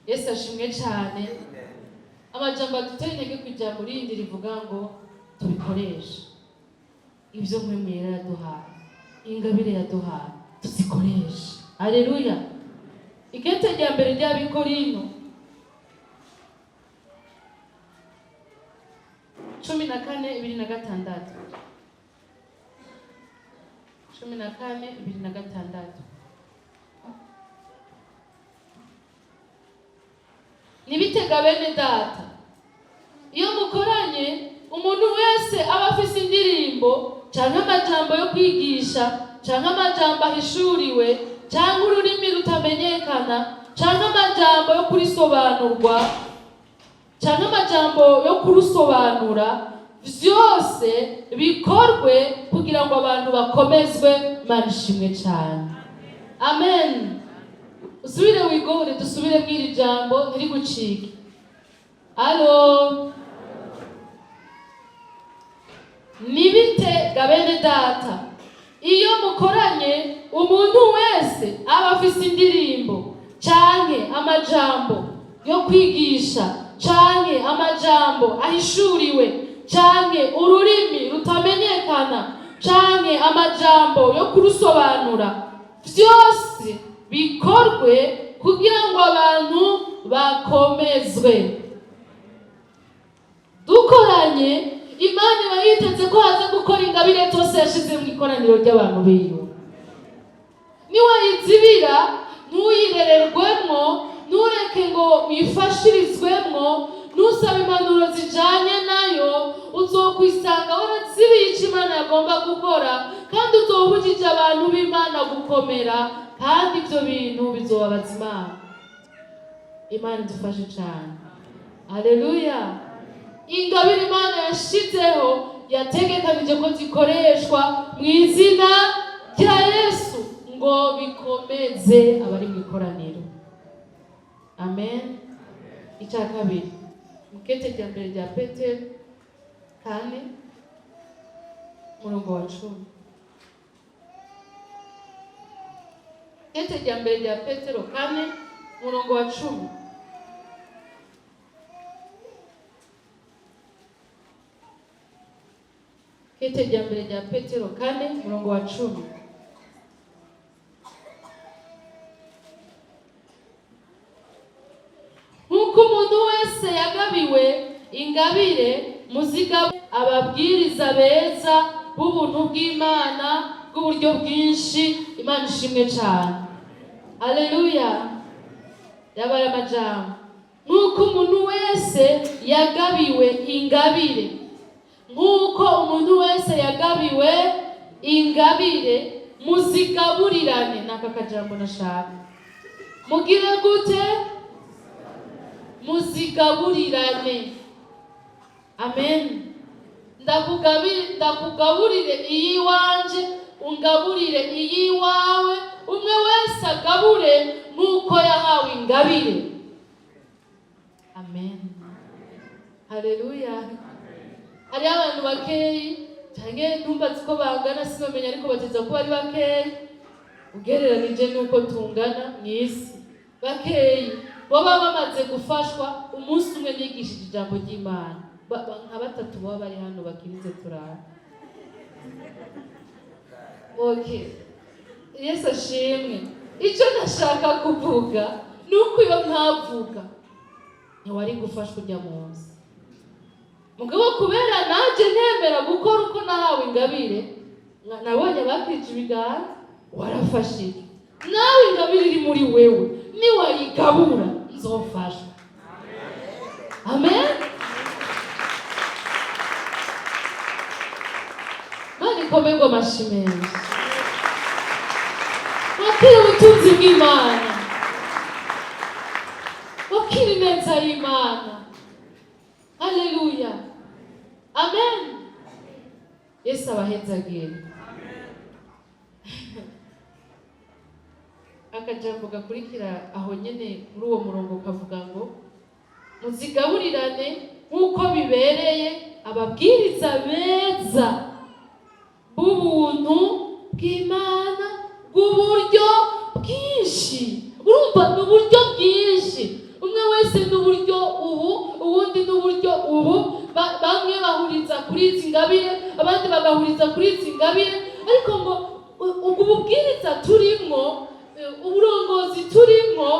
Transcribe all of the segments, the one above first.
Yesu ashimwe cyane. Amajambo adutera intege ku ijambo rindi rivuga ngo tubikoreshe ibyo Mpwemu Yera yaduhaye, ingabire yaduhaye, tuzikoreshe. Aleluya. Ikete rya mbere ry'Abikorino 14:26, 14:26. Nibitega bene data, iyo mukoranye, umuntu wese aba afise indirimbo canke amajambo yo kwigisha canke amajambo ahishuriwe canke ururimi rutamenyekana canke amajambo yo kurisobanurwa canke amajambo yo kurusobanura, vyose bikorwe kugira ngo abantu bakomezwe. Imana ishimwe cane. Amen. Usubire wigore, dusubire mw'iri jambo, ntirigucike. Alo, nibite ga bene data, iyo mukoranye, umuntu wese aba afise indirimbo canke amajambo yo kwigisha canke amajambo ahishuriwe canke ururimi rutamenyekana canke amajambo yo kurusobanura, vyose bikorwe kugira ngo abantu bakomezwe. Dukoranye, Imana iba yiteze ko haza gukora ingabire zose yashize mu ikoraniro ry'abantu biwe. Niwayizibira, ntuyirererwemwo, ntureke ngo uyifashirizwemwo, ntusabe impanuro zijanye nayo, uzokwisanga warazibiye ico Imana yagomba gukora, kandi uzobujije abantu b'Imana gukomera, kandi ivyo bintu bizobabaza Imana. Imana idufashe cane. Aleluya. Ingabire Imana yashizeho, yategekanije ko zikoreshwa mu izina rya Yesu ngo bikomeze abari mu ikoraniro. Amen. Icya kabiri, mukete rya mbere rya Petero 4, umurongo wa 10. Kete rya mbere rya Petero 4, umurongo wa 10. Kete rya mbere rya Petero 4, umurongo wa 10. Nk'uko umuntu wese yagabiwe ingabire, muzigabe ababwiriza beza b'ubuntu bw'Imana bw'uburyo bwinshi. Imana ishimwe cyane. Aleluya. Yabaye amajambo: nk'uko umuntu wese yagabiwe ingabire, nk'uko umuntu wese yagabiwe ingabire, muzigaburirane. N'aka kajambo nashaka. Mugire gute? Muzigaburirane. Amen. Ndakugaburire iyiwanje, ungaburire iyiwawe, umwe wese agabure nk'uko yahawe ingabire. Amen. Haleluya. Hariho abantu bakeyi, canke ntumbaze ko bangana, sinomenya, ariko bateza kuba ari bakeyi ugereranije n'uko tungana mw'isi. Bakeyi baba bamaze gufashwa umunsi umwe nigishije ijambo ry'Imana. Nka batatu baba bari hano bakirize turara. Okay. Yesu ashimwe. Icyo nashaka kuvuga ni uko iyo ntavuga ntiwari gufashwa ujya munsi. Mugabo kubera nanjye ntemera gukora uko nahawe ingabire, nabonye abakije ibiganza, warafashije. Nawe ingabire iri muri wewe, niwayigabura nzofashwa. Amen. Mana ikomerwe amashi menshi. Wakira ubutunzi bw'Imana, wakira ineza y'Imana. Haleluya. Amen. Yesu abahezagire. Akajambo gakurikira aho nyene muri uwo murongo kavuga ngo muzigaburirane nk'uko bibereye ababwiriza beza b'ubuntu bw'Imana bw'uburyo bwinshi. Urumva ni uburyo bwinshi. Umwe ngabire, abandi bagahuriza kuri izi ngabire, ariko ngo ubwo bubwiriza turimwo, uburongozi turimwo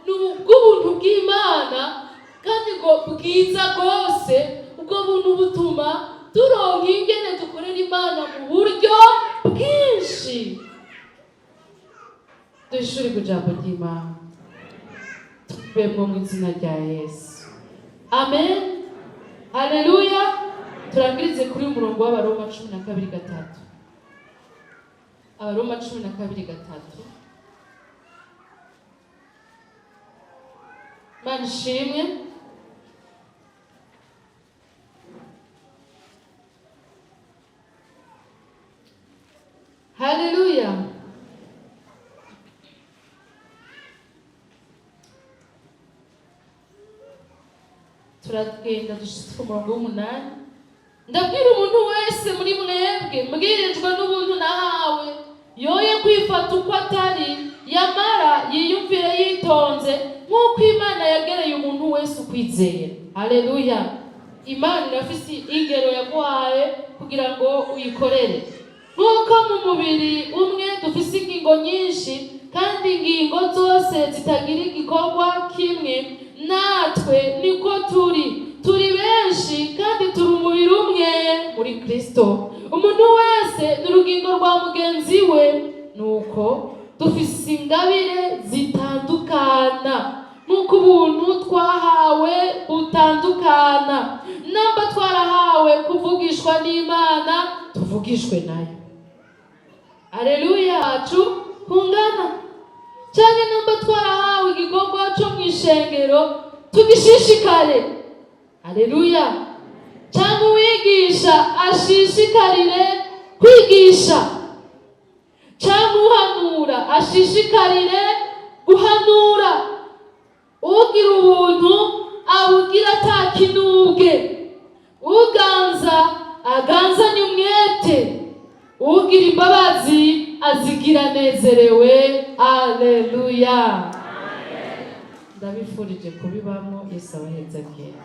ni ubw'ubuntu bw'Imana, kandi ngo bwiza rwose. Ubwo buntu butuma turonka ingene dukorera Imana mu buryo bwinshi. Duhishurirwe ijambo ry'Imana, tubemwo mu izina rya Yesu, amen, haleluya. Turangirize kuri uyu murongo w'Abaroma 12:3. Abaroma 12:3. Imana ishimwe. Haleluya. Turagenda dushitse ku murongo w'umunani. Ndabwira umuntu wese muri mwebwe, mbwirijwe n'ubuntu nahawe, yoye kwifata uko atari, yamara yiyumvire yitonze nk'uko Imana yagereye umuntu wese ukwizera. Haleluya. Imana irafise ingero yaguhaye kugira ngo uyikorere. Nk'uko mu mubiri umwe dufise ingingo nyinshi, kandi ingingo zose zitagira igikorwa kimwe, natwe niko turi. Turi benshi kandi turi umubiri umwe muri Kristo. Umuntu wese ni urugingo rwa mugenzi we. Nuko dufise ingabire zitandukana nk'uko ubuntu twahawe butandukana. Namba twarahawe kuvugishwa n'Imana, tuvugishwe nayo. Aleluya. Yacu kungana cyane. Namba twarahawe igikorwa cyo mu ishengero, tugishishikare. Aleluya. Cyangwa uwigisha ashishikarire kwigisha, cyangwa uhanura ashishikarire guhanura. Ugira ubuntu abugira atakinubwe, uganza aganzanye umwete, ugira imbabazi azigira anezerewe. Aleluya. Ndabifurije kubibamo. Yesu abahezagire.